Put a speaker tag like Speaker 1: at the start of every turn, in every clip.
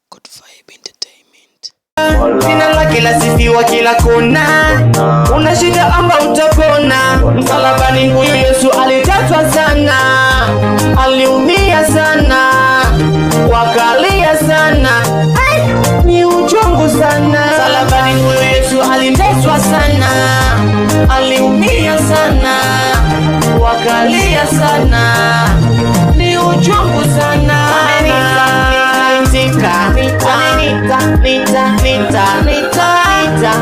Speaker 1: Good Vibe Entertainment.
Speaker 2: Jina lake lasifiwa kila kona, una shida amba utapona. Msalabani huyu Yesu aliteswa sana, aliumia sana, wakalia sana. Ai, ni uchungu sana. Msalabani huyu Yesu aliteswa sana, aliumia sana, wakalia sana, ni uchungu sana. Ameniita, nita, nita, nita, nita, nita,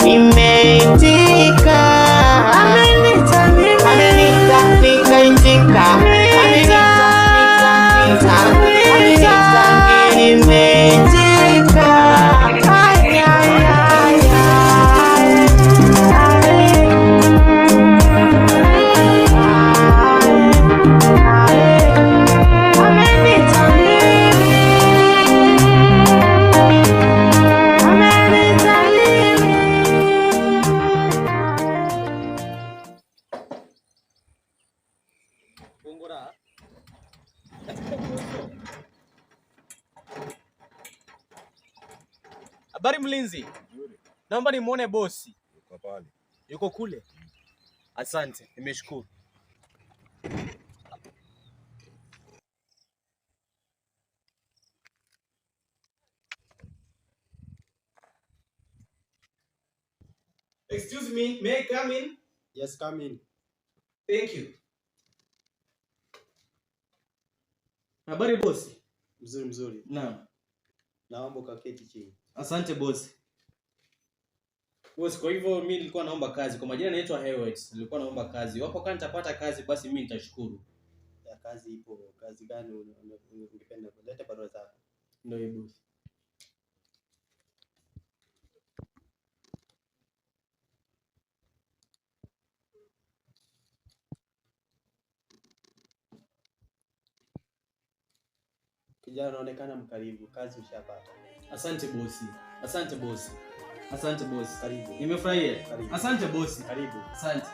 Speaker 2: nimeitika. Ameniita, ameniita, nikaitika. Ameniita, nita, nita, ameniita, nimeitika. Ay, ay, ay, ay. Ay, ay. Ameniita mimi. Ameniita mimi.
Speaker 3: Gongora. Habari mlinzi. Naomba nimwone bosi.
Speaker 4: Yuko pale.
Speaker 3: Yuko kule. Asante, nimeshukuru. Excuse me, may I come in?
Speaker 5: Yes, come in.
Speaker 3: Thank you. Habari bosi.
Speaker 5: Mzuri mzuri.
Speaker 3: Naam.
Speaker 5: Naomba ukaketi chini.
Speaker 3: Asante bosi. Bosi, kwa hivyo mi nilikuwa naomba kazi. Kwa majina naitwa Hewitt. Nilikuwa naomba kazi. Iwapo kama nitapata kazi basi mimi nitashukuru.
Speaker 5: Ya kazi ipo. Kazi gani ungependa? Leta barua zako.
Speaker 3: Ndio hiyo bosi.
Speaker 5: Kijana unaonekana mkarimu, kazi ushapata.
Speaker 3: Asante bosi. Asante bosi. Asante bosi.
Speaker 5: Karibu.
Speaker 3: Nimefurahia.
Speaker 5: Karibu.
Speaker 3: Asante bosi.
Speaker 5: Karibu.
Speaker 3: Asante.